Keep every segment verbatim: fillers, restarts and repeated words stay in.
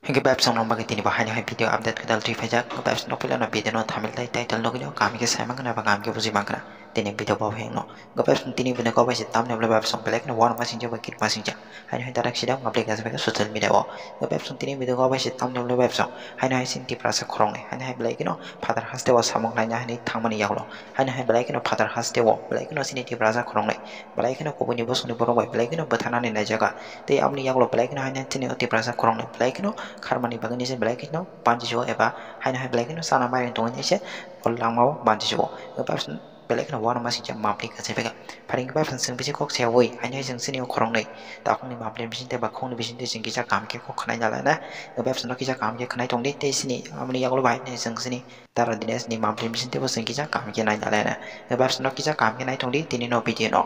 Hingke bebsong nong bagwi tini bo haino hai video update kwtal twi phaijak. Bebsong no puila no video no thumbnail tei title nugwi no kaham khe sai mankha ba kaham khe buji mankha. Tini video bo hino. Bebsong tini video kok bai se thumbnail le bebsong belai kheno uanama singjak ba kirima singjak. Haino hai tarak sida update khe social media o. Bebsong tini video kok bai se thumbnail le bebsong. Haino hai sin Tiprasa khoroknwi. Haino hai belai kheno phatar haste o samung laina haino thangmani yagulo. Haino hai belai kheno phatar haste o belai kheno sini Tiprasa khoroknwi. Belai kheno kubuni bosongni borok bai belai kheno bwtharnani naijaga. Tei aboni yagulo belai kheno haino chini o Tiprasa khoroknwi belai kheno kharmani bagwi nise belai kheno banchi sugo eba haino hai belai kheno sana mairing tongwi nise o langmao banchi sugo. Bebsong belai kheno uanama singjak mapli kwchai phaikha. Pharing bebsong chwng bisi kok seui haino hai chwng sini o khoroknwi takhukni mapli bisingtwi ba khokni bisingtwi chwng kisa kaham khe kok khwnai nalai na. Bebsong no kisa kaham khe khwnai tongdi tei sini aboni yagulo bai chwng sini Tara Dinesh ni mapli bising tebo chwng kisa kaham khe nai nalai na. Bebsong no kisa kaham khe nai tongdi tini no video no.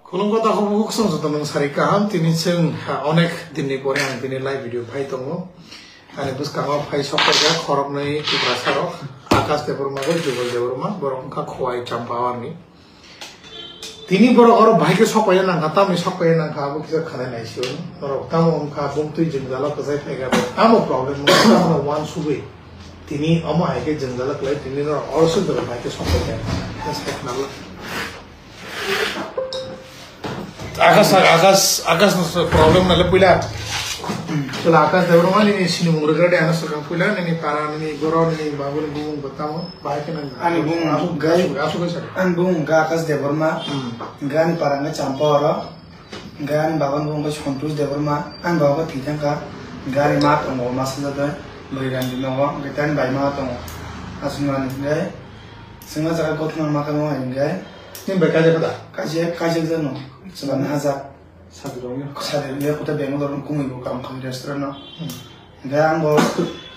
Khulumkha takhuk bukhuk chwng joto nung sari kaham tini chwng, ha, onek din ni pore ang tini live video phai tongo. Ani bwskango phai sok paikha khoroknwi Tiprasa rok, Akash Debbarma bai Jubal Debbarma, borok wngkha Khowai Champawar ni. Tini borok oro bahai khe sok paina nangkha, tamni sok paina nangkha, abo kisa khanai naisio. Norok tamo wngkha, bumtwi jwngjalo kwchai phaikha, tamo problem wngkha, tamo uansugwi. Tini omo hai khe jwngjalo kwlai, tini norok oro suk borok bahai khe sok paikha. Kisa sai khna la. Akas, akas, akas no problem na le puila. Chwla Akash Debbarma nini sinimung rwgra de, ano swkang puila, nini para, nini borok, nini babu, nini bumung bo tamo. Bahai khe nang Ani bumung asuk, gai-, asuk, asuk, asuk. Ani bumung ga Akash Debbarma. Hmm. Ga ani para wngkha Champa oro. Ga ani baba ni bumung wngkha Santosh Debbarma. Ani baba wngkha thwi thangkha. Ga ani ma tongo, ma sajak de. Bwrwi rani nogo. Hwnkhe ani bai ma tongo. Aswk mani hwnkhe. Chwngno jaga gothoma ma kamo hai hwnkhe. Nini bai kaijak da? Kaijak, kaijak jano. Chwla ni hajak. Sadirok ya. Sadirok ya, kuta Bangalore ni kumui bo kam khamni restaurant no. Hmm. Hingke ang bo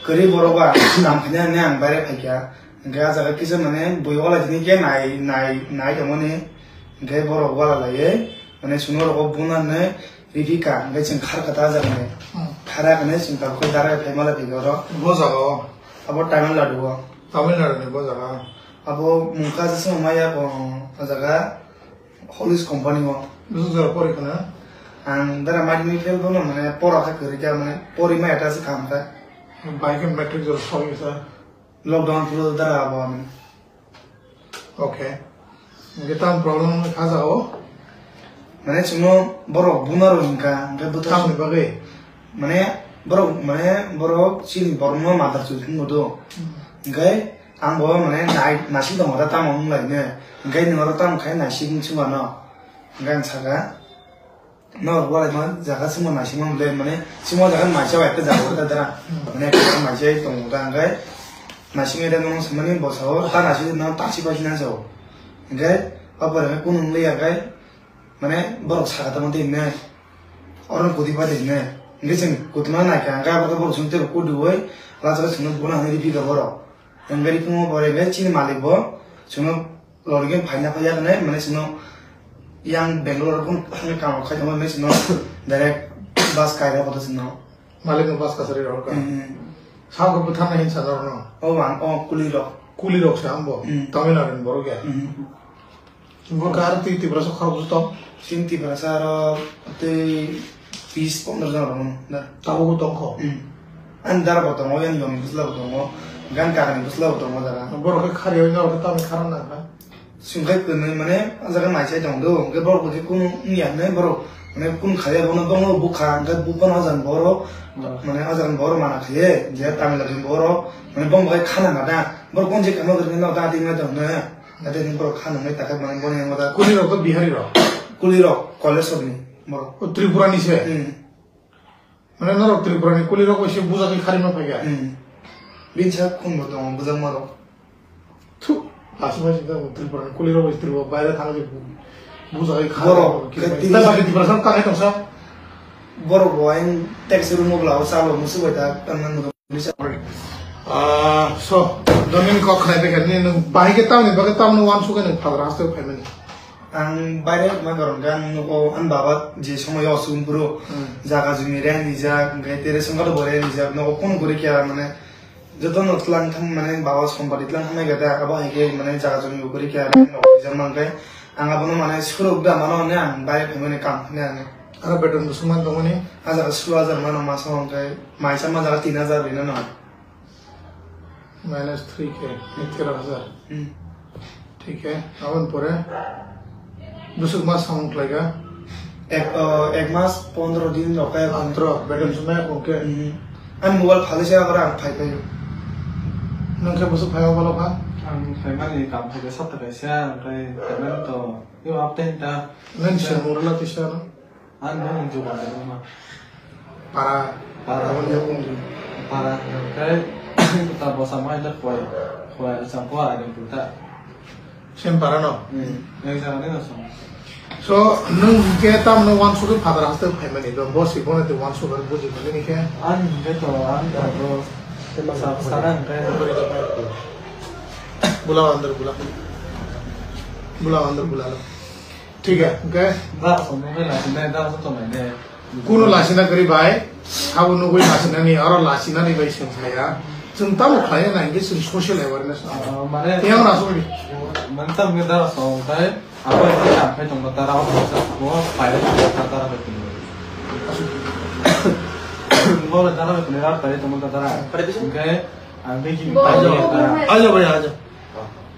kwrwi borok ba kam khaina hwnwi ang baire phaikha. Hingke ah jaga kisa mane bui wala tini khe nai, nai, nai tongmani. Hingke borok wala laiwi mane chwngno rogo buna hwnwi riphi ka. Hingke chwng khar kha ta ah jaga ni. Hmm. Khara hwnwi chwng tabuk khe dara phai mala phaikha oro. Bo jaga o? Abo Tamil Nadu o. Tamil Nadu ni bo jaga? Abo mungkha se swngo maya bo ah jaga. Holies company o. Bwswk jora pori khna? Ang dara madhyamik fail bono mane pora kha kwrwi kha mane pori maya ta se kaham kha. Bai khe matric jora sori sa? Lockdown phuru dara abo ang. Okay. Hingke tamo problem wngkha jaga o? Mane chwngno borok buna rw hwnkha, hingke bwthar. Tamoni bagwi? Mane borok, mane borok chini borokno mother chud hingo do. Hmm. Hingke Ang bo mane nai-, naising tongo da tamo wng lai ne. Hingke nwng oro tamo khai naising wng sima no. Hingke ang saka, norok walai ma jaga simo naising ma le mane simo jaga maisa bai ta jaga ta dara. Hmm. Mane ekta maisa tongo da hingke naising ida nwng samani bosao ta naising nwng tachi pai na jao. Hingke o pore kunu wng liya hingke mane borok saka tamo de hine. Oro kudi pai de hine. Hingke chwng kutuma naikha hingke abo borok chwng tebo kudu oi. Lacharo chwngno buna hwnwi riphi ka borok. Hingke riphingo pore hingke chini malik bo chwngno lorikhe phaina phaiya hwnwi, mane chwngno yang Bangalore rok thangwi kam rok khai tongma hwnwi chwngno direct bus kaira koto chwngno. Malik no bus kasari rok ka? Hmm. Sabo bwtharna hinsa norokno? O ang, o kuli rok. Kuli rok se ang bo? Hmm. Tamil Nadu ni borok ya? Hmm. Bo kar twi Tiprasa khoroksa tong? Chini Tiprasa aro tei bis pondro jon rok da. Tabuk bo tongkho? Hmm. Ani dara bo tongo, ani yong bwsla bo tongo, gan karani bwsla bo tongo dara. Borok khe khariwi norok khe tamni kharang nang kha? Sungkhe kwnwi mane o jaga naisai tong do, hwnkhe borok bo khe kunu wngya hwnwi borok mane kunu khaiya bono bongno bukha, hwnkhe bo bono o jaga ni borok mane o jaga ni borok mana khaiye, je Tamil Nadu ni borok mane bongbo khe khana nada, borok boni je kamo kwrwngno da tingna tong hwnwi. Ate nung borok kha nungwi takha mani boni yango da. Kuli rok to Bihari rok? Kuli rok, Kolesor ni borok. O Tripura ni se? Hmm. Mane norok Tripura ni kuli rok bai se buja khe kharima phaikha? Hmm. Bini sa khun bo tongo, bujakma rok. Thu, aswk bai se Tripura ni kuli rok bai Tripura baire thang je bu-, buja khe kharima. Borok, khe tini. Tei bagwi Tiprasa rok ta khe tongsa? Borok bo ayang taxi room o bwla o chalo musu bai ta, tang nang. Ah, so, domin kok khnai bekha ni nung bahai khe tamni bagwi tamno uansukhe nung phagra haste phaimani. Ang baire ma gorong khe ang nugo ani baba je somoyo aswk bwrwi. Hmm. Jaga jumi rent rijak, hwnkhe tere songkha bo rent rijak, nogo phone guri khe mane jotono tlang thang mane baba sompati tlang thang nai khe da, abo hai khe mane jaga jumi bo guri khe rent rok rijak mankhe ang abono mane suruk da mano hwnwi ang baire phaimani kam hwnwi ang. Aro beton bwswk man tongmani? Hajar sulu hajar mano maso hwnkhe maisa ma jaga tin hajar rina no. Minus three K, tero hajar. Hmm. Thik hai, aboni pore bwswk mas samung khlaikha? Ek, uh, ek mas pondro din rok khe. Antro, beton sumai kongke. Hmm. Ani mobile phalisa aro ang phai phai. Nwng khe bwswk phai o balo kha? Ang phaimani kam phaikha sapta kaisa, omohai phaimani to. Yo, hapta hinta. Nani se murla tisa no? Ani no mung jugal de ma. Para. Para. Aboni yakung di. Para. Kai ta bosa mai le koi. Koi sa ko ai dum ta. Sem para no. Hmm. Yang sa ne no so. So, nung ke tam no wan sudu father haste phaimani do. Bosi bone te wan sugar buji mani ni ke. Ani ke to an ta do. Sa sa nang kai. Bula andar bula. Bula andar bula. Thik hai, hwnkhe? Da, songmung khe lasinai, da, songmung khe lasinai. Kuno lasina kwrwi bai, sabo nugwi lasinani, oro lasinani bai chwng saya. Chwng tamo khlaiya na hwnkhe chwng social awareness. Ah, mane, yang na sori. Mane tamo khe da, song khai, abo hai khai tongma dara, o kisa sabo, pai khai tongma dara, pai tongma. Bo le dara, pai tongma dara, pai tongma dara. Hwnkhe, ang khe ki pai tongma dara. Aja bhai, aja.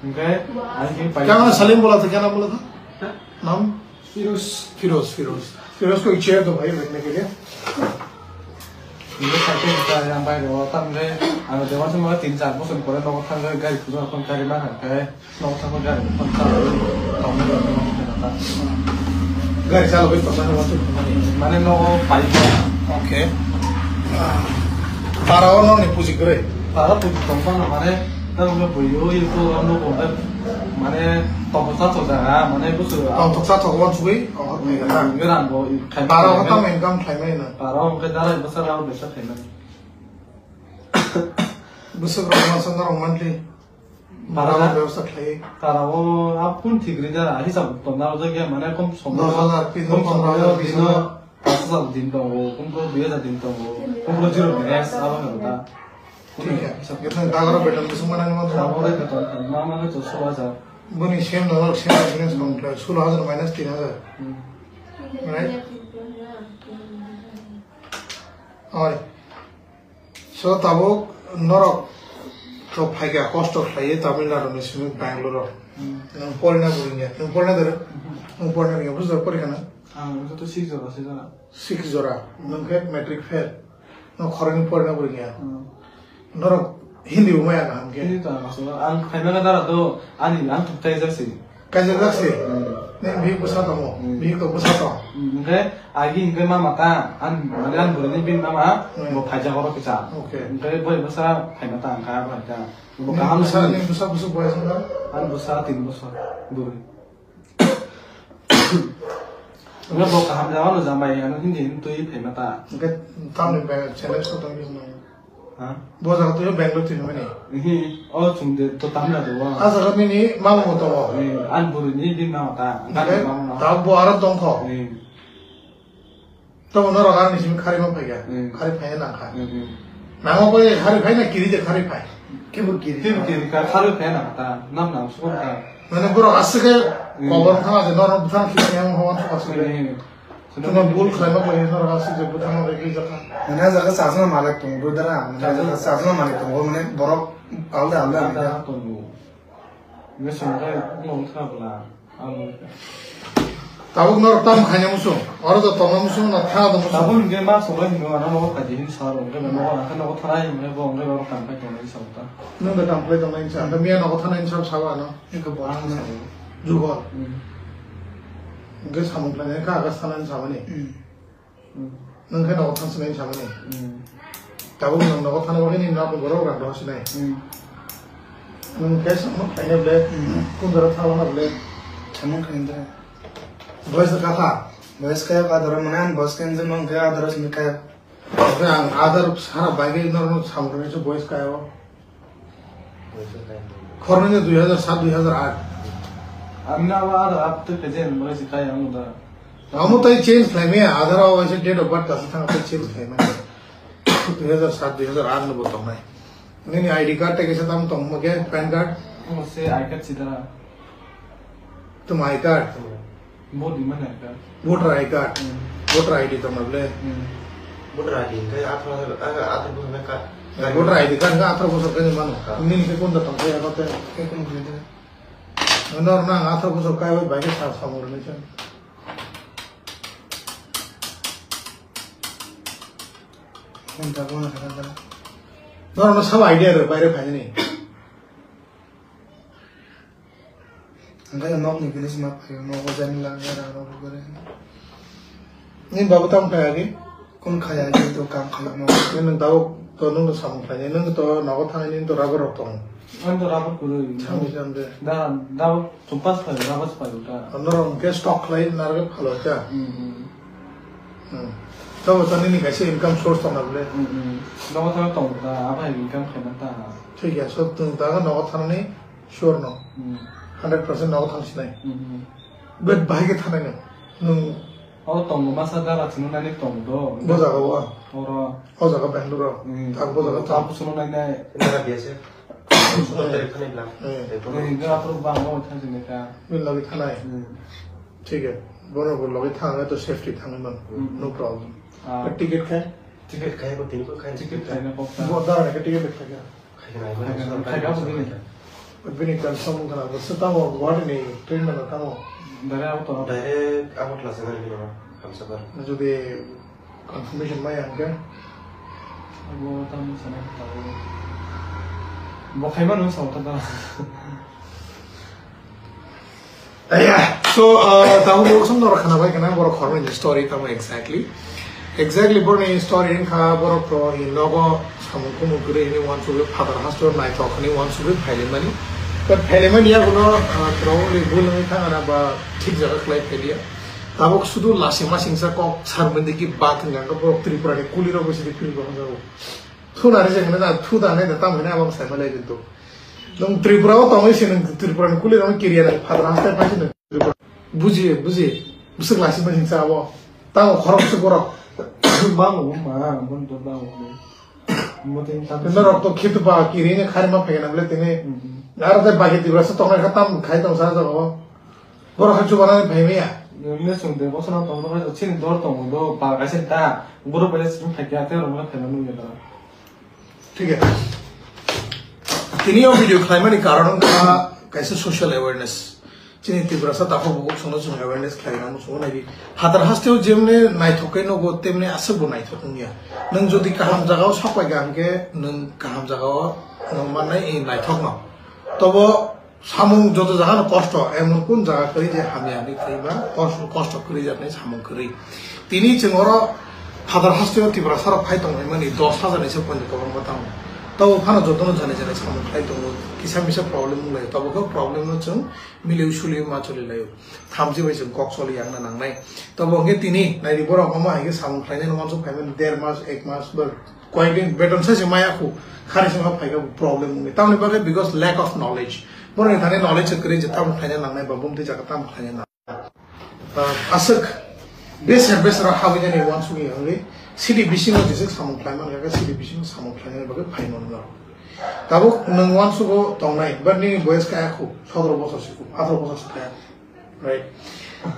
Hwnkhe, ang khe pai. Kya naam hai? Salim bola tha, kya naam bola tha? Naam? Firoz. Firoz, Firoz. Firoz ko chair do bhai, baithne ke liye. Ini satu kita yang baik, oh, tam ke, anu, dewan semua tin char bochor pore nogo thang ke gari kuno kon gari ma thang ke, nogo thang gari kon thang, tom ke, tom ke, tom ke. Gari chalo bai tom ke, tom ke. Mane nogo pai. Okay. Para ono ni puji kore. Para puji tong pa na mane. Tamo khe buiyo, iko, ano, kok, mane, tongthoksa thokjaga, mane, busu, tongthoksa thok, wan sugui, oh, hmm, nai gana. Ngeran bo, khai, bara khai, o tamo income khlaimani na? Bara o khe dara bwsa rao besa khlaimani. Bwswk rok masa norok monthly? Bara bara o da-, bebostha khlai. Bara o, a, kun thik ri da, hisab tong na o jagya, mane, kom som dos hajar, kom som hajar, bino, paanch hajar din tongo, kumbro dui hajar din tongo, kumbro zero balance abo hwnwi ta. Thik hai. Beton, dagaro beton bwswk manani ma. Dagaro beton, ma ma khe solo hajar. Boni same dollar, same balance kong khlai, solo hajar minus tin hajar. Hmm. Right? Oi. So, tabuk norok to phaikha, kosto khlaiwi Tamil Nadu ni simi Bangalore o. Hmm. Nwng porina bo rwngya, nwng porina doro? Hmm. Nwng porina rwngya, bwswk porikha nwng? Ang joto six jora se jora. Six jora, nwng khe matric fail. Nwng khoroknwi porina bo rwngya. Hmm. Norok Hindi bo maya kaham khe. Hindi to ang aswk, ang phaimani dara to, ani ang thuktai jak se. Kaijak jak se? Hmm. Nini bihik bwsa tongo? Hmm. Bihik to bwsa tong? Hmm, hwnkhe agi hwnkhe mama ta, an, mane ani bwrwini bini mama, hmm, bo phaijak oro kisa. Okay. Hwnkhe boi bwsa phaima ta hwnkha, bo hwnkha. Bo kaham bwsa, simi. Nini bwsa bwswk boyas wngkha? Ani bwsa tin bosor bwrwi. Hwnkhe bo kaham jagao no jamai ano hindi hindi twi phaima ta. Hwnkhe tamni bai challenge khe tongwi swnam? Ha? Bo jaga twi Bangalore twi mani? Ihi, o chwng de to Tamil Nadu o. A jaga nini mama bo tongo? Eh, ani bwrwini bini mama ta. Hwnkhe ani mama no. Ta bo aro tongkho? Eh. Tamo norok ani simi khari ma phaikha? Hmm. Khari phaiya nangkha. Hmm, hmm. Nango koi khari phai na kiri de khari phai? Kebo kiri. Kebo kiri ka khari phaiya nangkha ta. Nam nam sukha ta. Mane borok aswk khe, hmm, kobor thang ase, norok bwthang khe yang hon thang ase. Hmm, hmm. Tuma bul khlai ma khlai norok aswk je bwthang ma khlai jakha. Mane jaga sajna malik tong bro dara. Mane jaga sajna malik tong mane borok alda alda. Alda alda tongo. Nge songkhe nong thang bla. Tabuk norok tamo khaina muchung? Oro do tongna muchung na thana do muchung? Tabuk hwnkhe ma songla hinwi ano nogo khaidi hin sa rw, hwnkhe nogo, hwnkhe nogo thana hinwi bo hwnkhe nogo kam khai tongnai sa ta. Nwng da kam khai tongnai sa, hwnkhe miya nogo thana hin sa sawa ano? Hwnkhe bo ang sa. Jugol. Hmm. Hwnkhe samung khlainai kha agas thana hin samani. Hmm. Hmm. Nwng khe nogo thang sinai samani. Hmm. Tabuk nwng nogo thana bagwi nini nokni borok rang dohor sinai. Hmm. Nwng khe samung khlainai ble, hmm, kundoro thangna ble. Samung khlainai. Boys kha kha? Boys kaya adoro mane an boys kaya nwng kaya adoro simi kaya. Oke, ang ador sara bagwi norok samung khlainai se boys kaya o. Khoroknwi dui hajar sat, dui hajar aat. Ang na wa ada up to present mo si kaya ang da. Amo tai change khlai maya, Aadhaar o waisa date of birth kasi thang tai change khlai maya. Dui hajar sat, dui hajar aat no bo tongnai. Nini I D card tai kaisa tam tong mo khe, pan card? Mo se I card si da. Tum I card. Vote di mana ka? Voter I D card. Hmm. Voter I D tong na ble. Hmm. Voter I D hingke atharo, ah, atharo bosor ka, voter I D card hingke atharo bosor khe mano. Ah. Nini khe kunda tong khe abo te? Khe kunu khe de. Nor nang atharo bosor kai bai bai khe sa samung rwni se. Kunda kunu khe de. Nor no sabo idea rw bai rw phaini. Hingke nokni bini sima phaio, nogo jani lang ya rang rok gore. Ni babu tam kaya ki? Kun kaya ki to kam khaio no. Ni nang tao to nung to samung khaini, nung to nogo thangni to rubber rok tong. Ang to rubber kulo ni. Samung sam de. Da, da, kumpas phaio, rubber phaio ta. Ano rong ke stock khlai narga phalo ta. Hmm, hmm. Hmm. Tabo to nini kaisa income source tong na ble. Hmm, hmm. Nogo thang tong ta, abo hai income khaina ta. Thik ya, so tung ta nogo thangni. Sure no? Hmm. Hundred percent nogo thangsinai. Hmm. Bet bahai khe thanai no. Nung o tongo masa dara chino nani tong do. Bo jaga o? Oro. O jaga Bangalore o? Hmm. Ang bo jaga tong. Tabu chino nai nai. Nara biasa. Sundar dari thanai bla. Hmm. Eh, nara pro ba mo thang sini ka. Min lagi thanai. Hmm. Thik hai. Bono bo lagi thang to safety thang man. Hmm. No problem. Ah. Ticket khai? Ticket khai ko tini ko khai. Ticket khai na ko. Bo dara ke ticket khai. Khaikhe nai, khaikhe nai, khaikhe abo bini. Bini confirm wngkha na, bo se tamo Guwahati ni train mano tamo. Dare abo to. Dare abo tla se nai bini no, Hamsapar. Jodi confirmation maya hwnkhe. Abo tamo sana tamo. Bo khaima no sa ta ta. Aya, so, uh, tahu borok song norok khana bai kana borok khoroknwi ni story tamo exactly. Exactly borokni story wngkha borok to ni nogo samung kumung kwrwi hwnwi uansugwi phatar hasteo naithok hwnwi uansugwi phailaimani. But phailaimani yaguno, uh, probably bul wngwi thangana ba thik jaga khlai phailiya. Tabuk sudu lasi masingsa kok sarmandi ki bat wngkha borok Tripura ni kuli rok bai sidi phil bo hwnjago. Thuna rijak hwnwi da, thu da hwnwi da, tamo hwnwi abo sai malai rintu. Nwng Tripura o tongwi se nwng Tripura ni kuli rok kiriya nang phatra haste phai se nwng Tripura. Buji, buji. Bwswk lasi ma singsa abo. Tamo khorok bwswk borok. Bang bo ma, bon to bang bo. Mo tin tam. Tino rok to khitu ba kiri ne khari ma phai na ble tini. Mhm. Aro te ba khitu ba sa tongnai kha tam khai tong sa jago. Borok khe chubanani phai maya. Nwng ne chwng de bosona tong rok chini dor tongo do ba kaisa ta. Borok bai chwng phai kya te rok phai ma nung ya da. Thik hai. Tini o video khlaimani karon wngkha kaisa social awareness. Chini Tiprasa takhuk bukhuk songno chwng awareness khlai rwna muchungo nai di. Phatar hasteo jemne naithok khe nogo temne aswk bo naithok wngya. Nwng jodi kaham jagao sapai kha hwnkhe nwng kaham jagao nwng mannai naithokno. Tobo samung joto jagano kosto, emon kun jaga kwrwi je hamya hwnwi thwiba kosto, kosto kwrwi jaknai samung kwrwi. Tini chwng oro phatar hasteo Tiprasa rok phai tongmani dos hajar ni se poito kwbangma tamo. Tabo phano jotono jani jani samung khlai tongo, kisa misa problem wng lai, tabo khe problem no chwng miliu suliu ma choli laio. Thamchi bai chwng kok choli yang na nangnai. Tabo hwnkhe tini naidi borok omo hai khe samung khlainai no uansuk phaimani der mas, ek mas, ba koyek din beton sai se maya khu, khari se ma phai kha problem wngwi. Tamoni bagwi because lack of knowledge. Borokni thani knowledge se kwrwi je tamo khlaina nangnai ba bumtwi jaga tamo khlaina nang. Ah, aswk beser beser habwi jani uansukya wngwi city bisingo jeswk samung khlai man kha, city bisingo samung khlainani bagwi phai mano. Tabuk nwng uansugo tongnai, but nini boyes kaya khu, sotoro bosor si khu, atharo bosor si kaya khu. Right.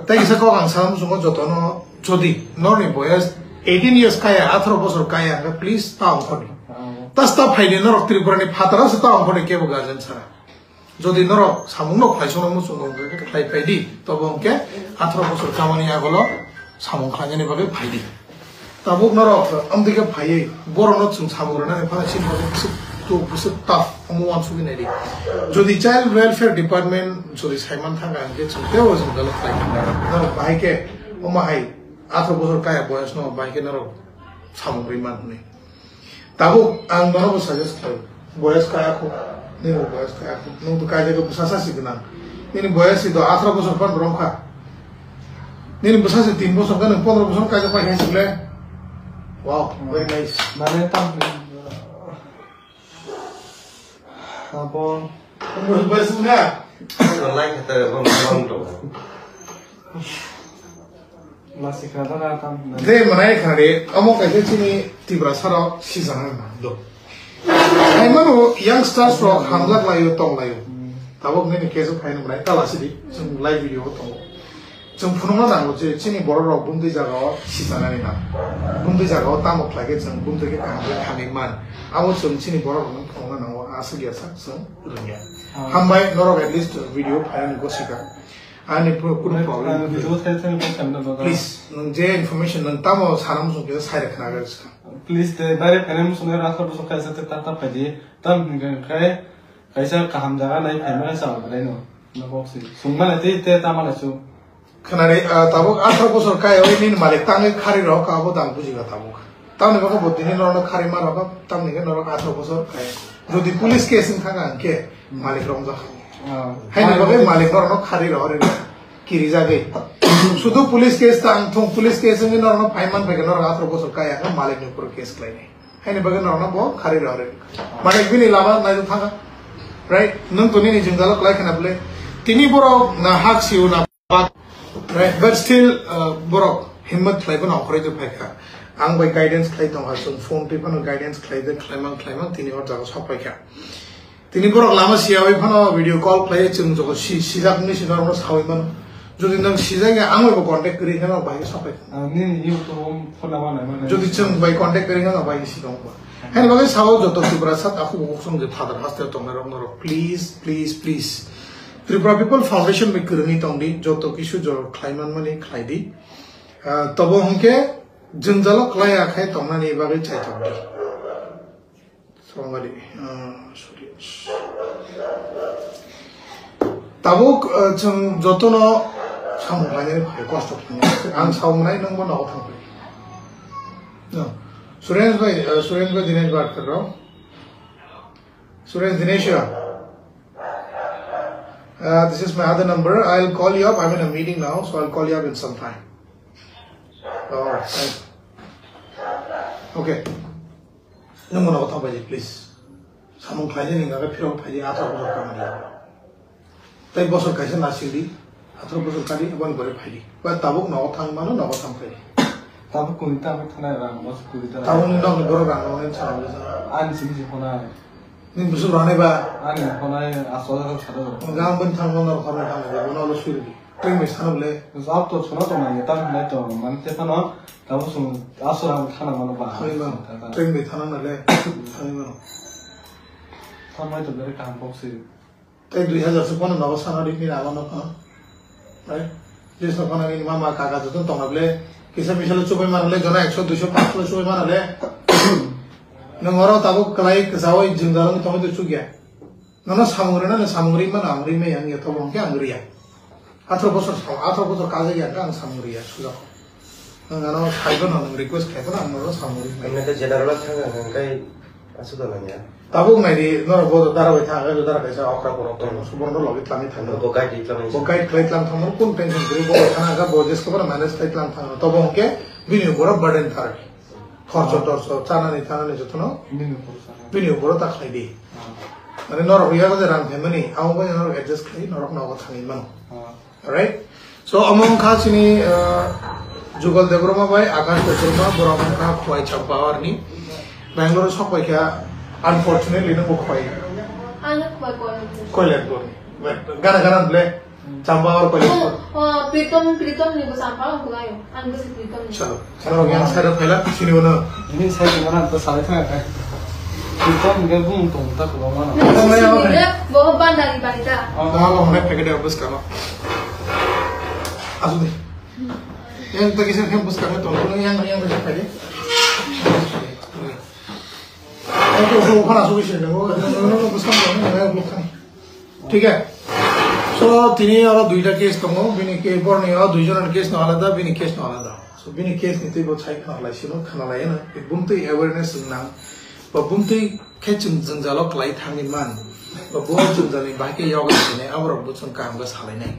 Tei kisa kok ang sa muchungo jotono, jodi norni boyes eighteen years kaya, atharo bosor kaya, hwnkhe please ta ongkhordi. Ta sta phaidi norok Tripurani phataro se ta ongkhordi kebo guardian sara. Jodi norok samungno khlaisokno muchungo hwnkhe khlai phaidi, tobo hwnkhe atharo bosor chamani agolo samung khlainani bagwi phaidi. Tabuk norok amtwi khe phaiwi borokno chwng samung rwnani phano chini bagwi bwswk tuk, bwswk tough, omo uansugwi naidi. Jodi child welfare department jodi saiman thangkha hwnkhe chwng teibo chwng dalo khlai kha. Norok bahai khe omo hai atharo bosor kaya boyosno bahai khe norok samung rwi man hwnwi. Tabuk ang nono bo suggest khlaio, boyes kaya khu, nini boyes kaya khu, nwng to kaijagwi bwsa sa si gwnang. Nini boyes si do atharo bosor phan rwng kha. Nini bwsa si tin bosor khe nwng pondro bosor kaijak pai khe si le. Wow, very nice. Mane tam abo. Nwng boyes wngkha? Ang lai kha ta bang bang do. Lasi kha da tam. De manai kha de, omo kaisa chini Tiprasa rok sijak nang do. Hai mano youngsters rok hamjak laio, tong laio. Hmm. Tabuk nini case o phaino manai ta lasi di, chwng live video o tongo. Chwng phunukna nango je chini borok rok bumtwi jagao sichanani nang. Bumtwi jagao tamo khlai khe chwng bumtwi khe kaham khe thangwi man. Abo chwng chini borok rokno phunukna nango, aswk ya sak chwng rwngya. Ah. Hambai norok at least video phainani gosika. Ani pro-, kunu Nang, problem nang gwi. Video thai thai ko khamna baga. Please, nwng je information nwng tamo sana muchung khe sai rwkha na. Please, te direct phainai muchung rasa bwswk kaisa te ta ta phaidi. Tam hwnkhe khai kaisa kaham jaga nai phaimani chao belai no. Na boksi. Sungmani tei te tamani su. Khwnari, ah, tabuk atharo bosor kai oi nini malik tangwi khari rok abo dang bujiga tabuk. Tamni bagwi bo tini norokno khari ma rok, tamni khe norok atharo bosor kai. Jodi police case wng thangkha hwnkhe malik rok wng jakha. Ah. Haini bagwi malik norokno khari rok ri kirijagwi. Sudu police case ta ang thung police case wngwi norokno phai man phaikha norok atharo bosor kai ang malik ni upor case khlainai. Haini bagwi norokno bo khari rok ri. Malik bini lama nai thangkha. Right? Nwng to nini jwngjalo klai khna bwle. Tini borok na hak siu na. But, right, but still, uh, borok himmat khlai phano okhoroi twi phaikha. Ang bai guidance khlai tongkha, chwng phone twi phano guidance khlai de, khlaimang, khlaimang, tini hor jaga sok paikha. Tini borok lama siyawi phano video call khlai, chwng jogo si-, sijak wngwi si norokno sawi mano. Jodi nwng sijak ya, ang bai bo contact kwrwi khe norok bahai khe sok paikha. Ang nini YouTube phone number nai mano. Jodi chwng bai contact kwrwi khe norok bahai khe si tongba. Haini bagwi sao joto Tripura sat aku bo boksong je father haste tongnai rok norok, please, please, please. Tripura People Foundation bai kwrwngwi tongdi, joto kisu jora khlai manmani khlai di. Ah, tobo hwnkhe jwngjalo klai ya khai tongnani bagwi chai tongdi. Somebody, ah, sorry. Tabuk, ah, chwng jotono samung khlainani phai, kosto khlainani. Ang samung nai nwngbo nogo thang phai. No. Suresh bhai, ah, Suresh bhai, Dinesh bhai, karo. Suresh Dinesh, uh, this is my other number. I'll call you up. I'm in a meeting now, so I'll call you up in some time. All right, thanks. Okay. Nwng mano kotha bai, please. Samung khlainani hwnka khe phirok phaidi, atharo bosor kamani. Tai bosor kaisa nasingdi, atharo bosor kadi, aboni pore phaidi. Ba tabuk nogo thang mano, nogo thang phaidi. Tabuk kuri ta, tabuk thanai rang, bosor kuri ta. Tabuk ni nokni borok rang nangni chana bwsa. Ani simi se khonai. Nini bwswk rwnai ba? Ani phone ai aswk aswk sado. Hwnka ang bini thangma norok hormai thangma de, bono ulo suri di. Tring bai sana bole. Up to sono to nai, tam hinai to, mane te phano, tamo sung aswk ang thana mano ba. Thangwi mano. Tata. Tring bai thana na le. Thangwi mano. Thamai to bere kaham box se. Tei dui hajar se phano nogo sana di ni ama no phano. Right? Jesu phano ni mama kaka joto tongna bole. Kisa misa le chubai mana le, jona ekso, duiso, pansho le chubai mana le. Nwng oro tabuk kwlai kwchaui jwngjal wngwi tongwi tong chukya. Nono samung rwna, nwng samung rwi mano, ang rwi maya, ang ya tobo hwnkhe ang rwya. Atharoh bosor sa-, atharoh bosor kajak ya, ang samung rwya, sujak. Nwng ano saibo no, nwng request khaibo no, ang nono samung rwi maya. Ang khe general thang ang khe aswk nang ya. Tabuk nai di, norok bo dara bai thang, dara kaisa okra borok tong, hmm, subon rok logi tlangi thang. Bo guide di tlangi. Bo guide khlai tlang thang, kun tension kwrwi bo thang, bo jesko bo manage khlai tlang thang. Tobo hwnkhe bini borok burden thar. Khorcho torcho, chanani thanani jotono bini borok ta khlai di. Hmm. Mane norok yago je rang phaimani, abo bai norok adjust khlai, norok nogo thangwi mano. Hmm. Alright? So, omo wngkha chini, uh, Jugal Debbarma bai Akash Debbarma, borok wngkha Khowai Champawar ni. Bangalore sok pai kha, unfortunately, no bo Khowai. Ano Khowai Koilanpur. Koilanpur ni. Gana gana ble, Champawar Koilanpur. Oh, oh, Pritom, Pritom ni bo Champawar ko gayo. Ang bo si Pritom ni. Chalo. Norok yang side o phaila, sini bono. Ini side o mana to salai thang kha. Pritom hwnkhe bumung tong ta kwbangma no. Nang sini de bo bandari bari ta. Oh, no, no, hone packet o bwskano. Asuk di. Yang to kisa khe bwskano tong, yang, yang kisa phaidi. Yang to khana sugwi sini, oh, no, no, bwskano, no, no, bwskano. Thik hai? So, tini oro duita case tongo, bini ke-, borni o duijon ni case no alada, bini case no alada. So, bini case ni twi bo sai khna lai sino, khna lai no. Bumtwi awareness wng nang. Ba bumtwi khe chwng jwngjalo kwlai thangwi man. Ba bo jwngjal ni bahai khe yoga sinai, aborok bo chwng kaham khe salai nai.